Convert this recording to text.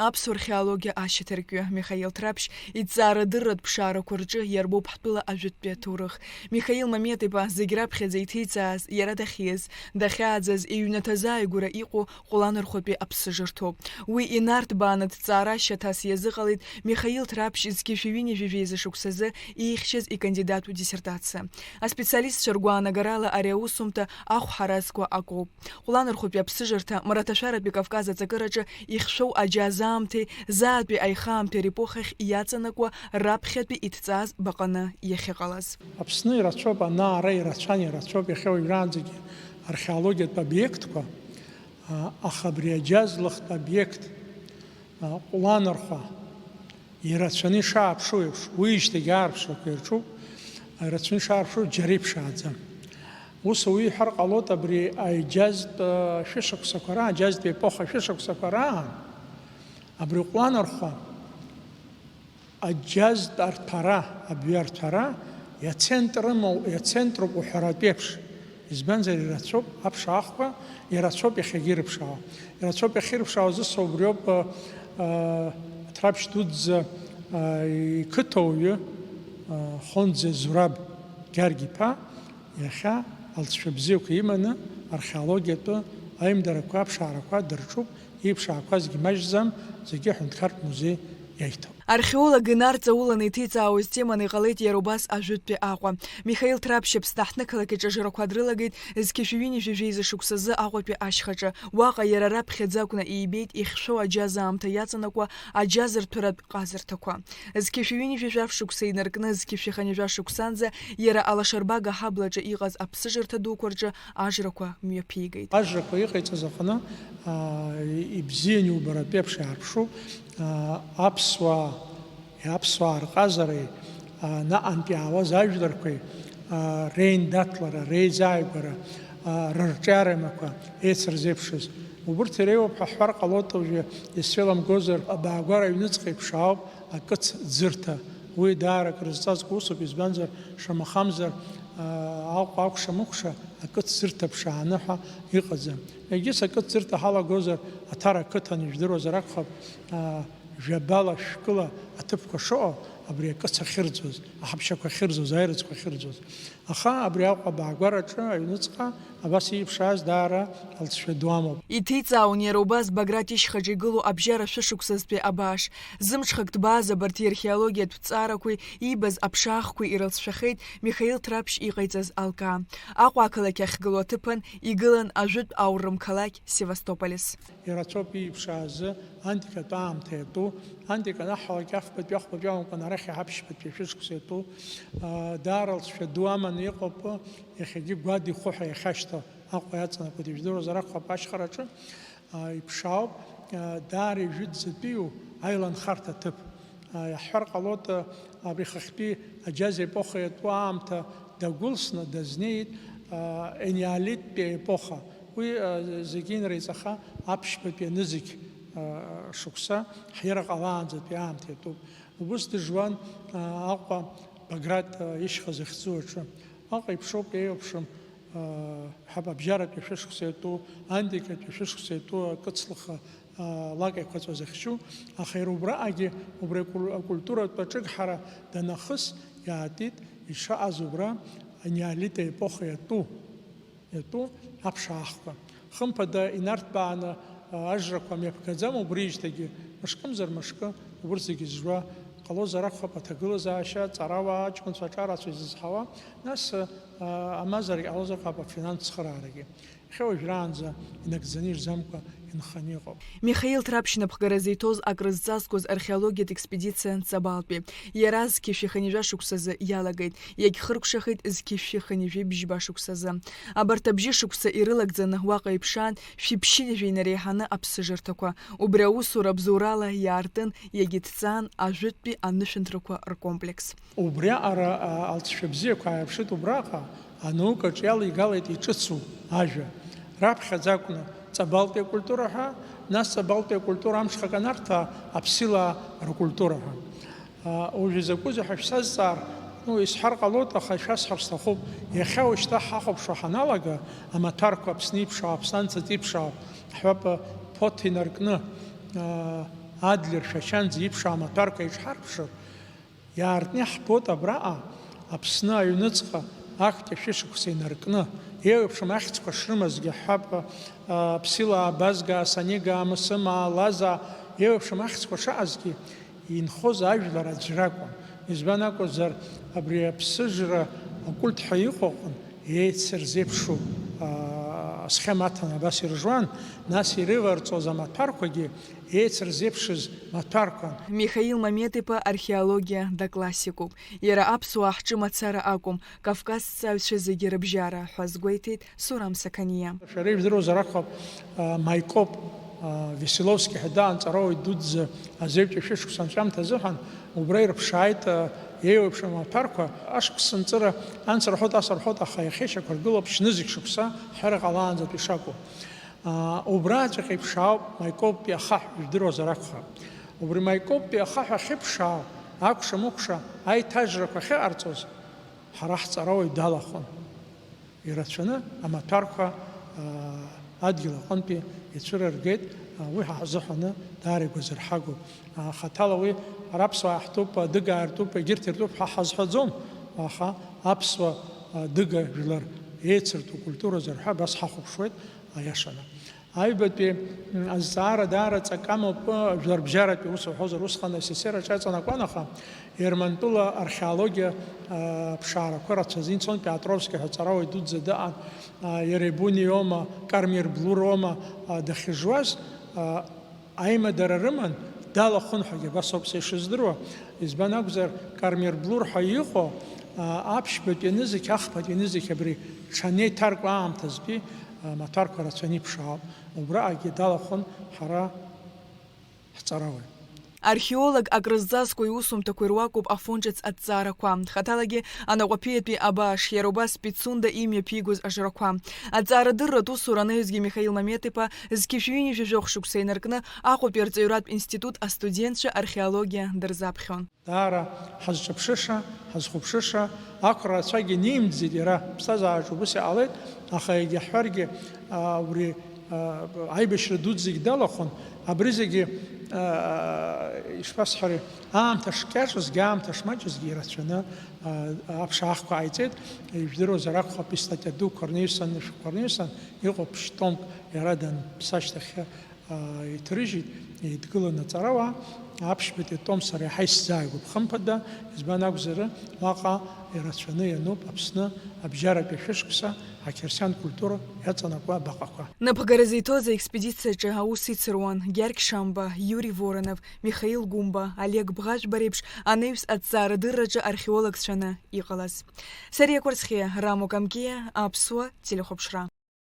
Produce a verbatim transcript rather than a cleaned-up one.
Аԥсуа археологиа ашьаҭаркҩы Михаил Ҭраԥшь иҭҵаарадырратә ԥшаарақәа рҿы иарбоуп ҳтәыла ажәытәтәи аҭоурых. Михаил Маметиба зегь раԥхьаӡа иҭеиҵааз, иара дахьиз, дахьааӡаз иҩнаҭазы ааигәара иҟоу Ҟәланырхәатәи аԥсыжырҭоуп. Уи инарҭбааны ҭҵаара шьаҭас иазыҟалеит Михаил Ҭраԥшь зқьи шәи ҩынҩажәи жәеиза шықәсазы иихьчаз икандидату диссертациа. Аспециалистцәа ргәаанагарала ари аусумҭа ахә ҳаразқәа акоуп. Ҟәланырхәатәи аԥсыжырҭа Мраҭашәаратәи Кавказ аҵакыраҿы ихьшәоу аџьаз аамҭеи заатәи аихаамҭеи репохахь иаҵанакуа раԥхьатәи иҭҵааз баҟаны иахьыҟалаз. Аԥсны ирацәоуп, ана-ара ирацәан, ирацәоуп, иахьа уажәраанӡагьы археологиатә обиектқәа, а, аха абри аџьаз лыхтә обиект, а, Ҟәланырхәа, ирацәаны ишааԥшу еиԥш, уиижьҭеигьы аарԥшрақәа ирҿуп, ирацәаны ишаарԥшу џьара иԥшааӡам. Ус ауаҩы иҳәар ҟалоит, абри аџьазтә, а, шәышықәсақәа раан, аџьазтә епоха шәышықәсақәа раан, абри Ҟәланырхәа, аџьазтә арҭәара, абҩарҭәара иацентрымоу, иацентруп уҳәаратә еиԥш. Избанзар, ирацәоуп аԥшаахқәа, ирацәоуп иахьагьы ирыԥшаауа. Ирацәоуп иахьирыԥшаауа, зыса убриоуп, а, а, Ҭраԥшь дуӡӡа, а, иқыҭауаҩы, а, Хонӡе Зураб Гьаргь-иԥа, иахьа алҵшәа бзиақәа иманы археологиатәы аимдарақәа, аԥшаарақәа дырҿуп, иԥшаақәазгьы маҷӡам, зегьы аҳәынҭқарратә музеи иаиҭап. Археолог инарҵауланы иҭеиҵаауаз теманы иҟалеит иара убас ажәытәтәи Аҟәа. Михаил Ҭраԥшь Аԥсны аҳҭнықалақь аҿы ажарақәа дрылагеит зқьи шәи ҩынҩажәи жәеиза шықәсазы Аҟәатәи ашьхаҿы. Уаҟа иара раԥхьаӡа акәны иибеит ихьшәоу аџьаз аамҭа иаҵанакуа аџьаз рҭәаратә ҟазарҭақәа. Зқьи шәи ҩынҩажәи жәаф шықәса инаркны, зқьи шәи хынҩажәа шықәсанӡа иара алашарбага аҳаблаҿы иҟаз аԥсыжырҭа дуқәа рҿы ажрақәа мҩаԥигеит. Ажрақәа иҟаиҵаз аҟны, аа, ибзиан иубаратәы еиԥш иаарԥшуп, аа, аԥсуаа, аԥсуаа рҟазареи, аа, наҟантә иаауаз ажәларқәеи, аа, реиндаҭлара, реизааигәара, аа, рырҿиарамақәа еицырзеиԥшыз. Убырҭ иреиуоуп ҳәа ҳҳәар ҟалоит, уажәы исцәеиламгозар, абаагәара аҩныҵҟа иԥшаауп акыц ӡырҭа. Уи даара акрызҵазкуа усуп, избанзар, шамахамзар, аа, Аҟәа акәша-мыкәша акыц ӡырҭа ԥшааны ҳәа иҟаӡам. Егьыс акыц ӡырҭа ҳалагозар, Аҭара ақыҭан ижәдыруазар акәхап, аа, жәабала, шәкыла аҭыԥқәа шыҟоу, абри акыц ахьырӡуаз, аҳаԥшьақәа ахьырӡуаз, аирыӡқәа ахьырӡуаз. Аха абри Аҟәа абаагәараҿы аҩныҵҟа абас ииԥшааз даара алҵшәа ду амоуп. Иҭеиҵаауан иара убас Баграт ишьхаҿы игылоу абжьара шәышықәсазтәи абааш. Зымҽхак ҭбааз абарҭ иархеологиатә ҭҵаарақәеи иибаз аԥшаахқәеи ирылҵшәахеит Михаил Ҭраԥшь иҟаиҵаз алкаа. Аҟәа ақалақь ахьгылоу аҭыԥан игылан ажәытә аурым қалақь Севастополис. Ирацәоуп ииԥшаазы антикатә аамҭа иатәу, антиканаҳалак афбатәи ахәбатәи аламкәан арахь аԥшьбатәи ашәышықәса иатәу, аа, даара алҵшәа ду аманы иҟоуп, иахьагьы Гәадихәы ҳәа иахьашьҭоу Аҟәа иаҵанакуеит, ижәдыруазар акәхап, ашьхараҿы, аа, иԥшаауп, аа, даара ижәытәӡатәиу аиланхарҭа аҭыԥ. Иаҳҳәар ҟалоит, абри хыхьтәи аџьаз епоха иатәу аамҭа дагәылсны дазнеит, а, енеолиттәи аепоха. Уи, а, зегьы инреиҵаха аԥшьбатәи анызқь, а, шықәса ҳира ҟалаанӡатәи аамҭа иатәуп. Убыс дыжуан, а, Аҟәа Баграт, а, ишьха захьӡу аҿы. Аҟәа иԥшоуп, еиуеиԥшым, ҳәа абжьаратәи шәышықәса иатәу, антикатәи шәышықәса иатәу акыцлыха, а, лак еиқәаҵәа захьчу, аха иара убраҟагьы, убри акуль-, акультуратә аҿыгҳара данахыс, иаатит ишаҟаз убра анеолит аепоха иатәу, иатәу аԥшаахқәа. Хымԥада инарҭбааны, а, ажрақәа мҩаԥгаӡам убриижьҭеигьы, мышкымзар мышкы, убырҭ зегьы зжуа ҟалозар акәхап аҭагылазаашьа, аҵарауаа, аҷкәынцәа аҿарацәа изызҳауа, нас, а, амазарагь ҟалозар акәхап афинанс цхыраарагьы. Иахьа уажәраанӡа инагӡаны ижәӡамкәа инханы иҟоуп. Михаил Ҭраԥшь напхгара зиҭоз акрызҵазкуаз археологиатә експедициа Ҵабалтәи. Иара зқьи шәи хынҩажәа шықәсазы иалагеит, иагьхыркәшахеит зқьи шәи хынҩажәи бжьба шықәсазы. Абарҭ абжьы шықәса ирылагӡаны уаҟа иԥшаан шәи ԥшьынҩажәи инареиҳаны аԥсыжырҭақәа. Убри аусура абзоурала иаартын, иагьыҭҵаан ажәытәтәи анышәынҭрақәа ркомплекс. Убриаҟара, а, алҵшәа бзиақәа ааирԥшит убраҟа, анаукаҿ иалеигалеит иҿыцу ажәа. Раԥхьаӡа акәны Ҵабалтәи акультура ҳәа, нас Ҵабалтәи акультура амҽхак анарҭа, аԥсилаа ркультура ҳәа. А, уажәы изакәызеи ҳәа шәсазҵаар, ну, исҳәар ҟалоит, аха ишәасҳәар сҭахуп. Иахьа уажәшьҭа ҳахәаԥшуа ҳаналага, амаҭәарқәа Аԥсны иԥшаау, Аԥсны анҭыҵ иԥшаау, ҳҳәап, ԥоҭ инаркны, а, Адлер Шәачанӡа иԥшаам аҭәарқәа иҿҳарԥшыр, иаартны иаҳбоит абраҟа Аԥсны аҩныҵҟа актәи ашәышықәса инаркны, еиуеиԥшым ахьӡқәа шрымазгьы ҳҳәап, а, Ԥсилаа, Базгаа, Санигаа, Мысымаа, Лазаа, еиуеиԥшым ахьӡқәа шыҟазгьы, инхоз ажәлар аӡә ракәын. Избан акәзар, абри аԥсыжра акульт ҳәа иҟоу аҟны еицырзеиԥшу, а, асхема аҭаны абас иржуан, нас ирыварҵоз амаҭәарқәагьы еицырзеиԥшыз маҭәарқәан. Михаил Маметиԥа археологиа даклассикуп. Иара аԥсуаа ҳҿы мацара акәым, Кавказҵаҩцәа зегьы рыбжьара, ҳәа азгәеиҭеит Сурам Сақаниа. Шәара ижәдыруазар акәхап, а, Маикоп, а, Веселовски ҳәа даанҵарауаҩ дуӡӡа азеиԥш шәышықәса анҵәамҭа азыҳәан убра ирыԥшааит, а, еиуеиԥшым амаҭәарқәа, ашықәс нҵыра анс рҳәоит, ас рҳәоит, аха иахьа ишьақәыргылоуп шьнызқь шықәса ҳәара ҟалаанӡатәи шакәу. А, убраҵәҟьа иԥшаауп Маикоптәи ахаҳә, ижәдыруазар акәхап. Убри Маикоптәи ахаҳә ахьыԥшаау, акәша-мыкәша аиҭажрақәа ахьыҟарҵоз, ҳара ҳҵарауаҩ далахәын. Ирацәаны амаҭәарқәа, аа, адгьыл аҟынтәи ицәырыргеит, аа, уи ҳа ҳзыҳәаны даара игәазырҳагоуп. Аа, хаҭала уи ара аԥсуаа ҳтәуп, адыгаа ртәуп, егьырҭ иртәуп ҳәа ҳазҳәаӡом, аха аԥсуа, аа, дыга жәлар еицыртәу культуразар ҳәа абас ҳахәаԥшуеит, аиашаны. Аҩбатәи, м, азҵаара даара ҵакы амоуп, жәларбжьаратәи, ус уҳәозар, усҟан СССР аҿы иаҵанакуан, аха Ермантәыла археологиа, а, ԥшаарақәа рацәаӡа ицон, Пиотровски ҳәа аҵарауаҩ дуӡӡа дыҟан, а, Еребуни иоума, Кармир Блур иоума, а, дахьыжуаз, а, аимадара рыман, далахәын ҳәагьы абас ауп са ишыздыруа. Избан акәзар, Кармир Блур ҳәа иҟоу, а, аԥшьбатәи анызқь, ахԥатәи анызқь абри ҽанеиҭарку аамҭазтәи, а, маҭәарқәа рацәаны иԥшаауп. Убраҟагьы далахәын ҳара ҳҵарауаҩ. Археолог акрызҵазкуа иусумҭақәа ируакуп Афон ҿыц аҭҵаарақәа. Хаҭалагьы Анаҟәаԥиатәи абааш, иара убас Пицунда имҩаԥигоз ажрақәа. Аҭҵаарадырратә усура анаҩсгьы Михаил Маметиԥа зқьи жәшәи ҩынҩажәи жәохә шықәса инаркны Аҟәатәи арҵаҩратә институт астудентцәа археологиа дырзаԥхьон. Даара ҳазҿыԥшыша, ҳазхәаԥшыша, ақәра рацәагьы нимҵӡеит иара, ԥсҭазаараҿы убыс иҟалеит, аха егьа ҳҳәаргьы, а, убри, а, аибашьра дуӡӡагь далахәын, абри зегьы, а, ишԥасҳәари, аамҭа шкьаҿызгьы, аамҭа шмаҷызгьы ирацәаны, а, аԥшаахқәа ҟаиҵеит, ижәдыруазар акәхап, истатиа дуқәа рнаҩсан, ишәҟәқәа рнаҩсан иҟоуп ԥшь-томк, иара данԥсы ашьҭахь, аа, иҭрыжьит, еидгылан аҵарауаа, аԥшьбатәи атом сара иаҳа исзааигәоуп, хымԥада, избан акәзар, уаҟа ирацәаны иануп Аԥсны абжьаратәи ашәышықәса ақьырсиан культура иаҵанакуа абаҟақәа. Напхгара зиҭоз аекспедициаҿы аус ицыруан Гьаргь Шамба, Иури Воронов, Михаил Гәымба, Олег Бӷажәба реиԥш анаҩс аҭҵаарадырраҿы археологцәаны иҟалаз. Сариа Кәарцхиа, Рамо Камкиа, Аԥсуа телехәаԥшра.